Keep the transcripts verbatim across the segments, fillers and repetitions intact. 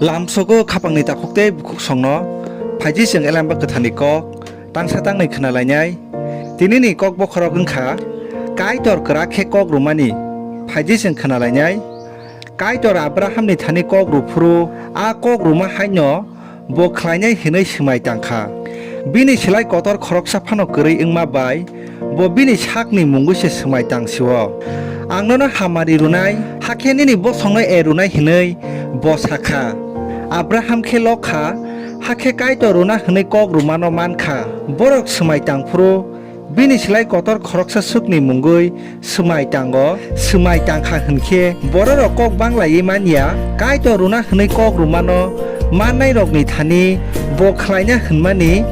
Lamsogo khapangni takhuk tei bukhuksongno phaidi chwng Elemba Kwtharni kok tangsa tangnwi khwnalainai. Tinini kok bokhorok wngkha Kaitor kwrak khe kok rwmani. Phaidi chwng khwnalainai. Kaitor Abrahamni thani kok rwphuru a kok rwma haino bo khlainai hwnwi swmai tangkha. Bini Slai Kotor khoroksa phano kwrwi wngma bai bo bini sakni mungwi se swmai tangsio. Ang nono hamari rwnai, hakhe nini bosongno er rwnai hwnwi bo sakha. Abraham khe lok kha, hakhe Kaitor rwna hwnwi kok rwmano man kha. Borok swmai tangphuru bini Slai Kotor khoroksa swkni mungwi swmai tango. Swmai tangkha hwnkhe bororok kok banglaiwi manya, Kaitor rwna hwnwi kok rwmano mannairokni thani bo khlaina hwnmani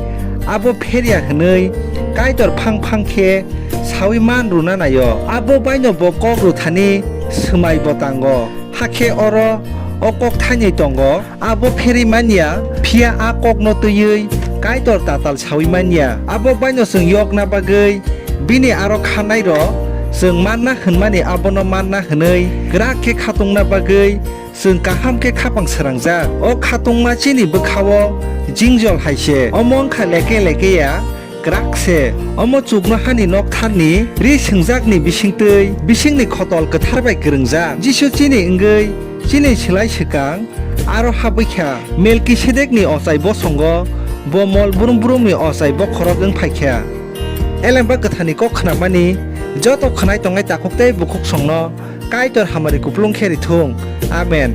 abo pherya hwnwi Kaitor phang phang khe saui man rwna naio. Abo baino bo kok rwthani swmai bo tango. Hakhe oro o kok thainwi tongo. Abo pherwi manya, phiya a kokno twiwi Kaitor tatal saui manya. Abo baino chwng yokna bagwi bini aro khanairok chwng manna hwnmani abono manna hwnwi kwrak khe khatungna bagwi chwng kaham khe khapang srangjak. O khatungma chini bwkhao jingjol hai se. Omo wngkha leke leke ya kwrak se. Omo chuknohani noktharni ri swngjakni bisingtwi bisingni khotol kwthar bai kwrwngjak. Jisu chini wngwi chini slai swkang aro habwi kha. Melkisedekni ochai bosongo bo mol brum brumni ochai bokhorok wng phai kha. Elemba Kwtharni kok khnamani joto khwnai tongnai takhuk tei bukhuksongno Kaitor hamari kupulung khe rithung. Amen.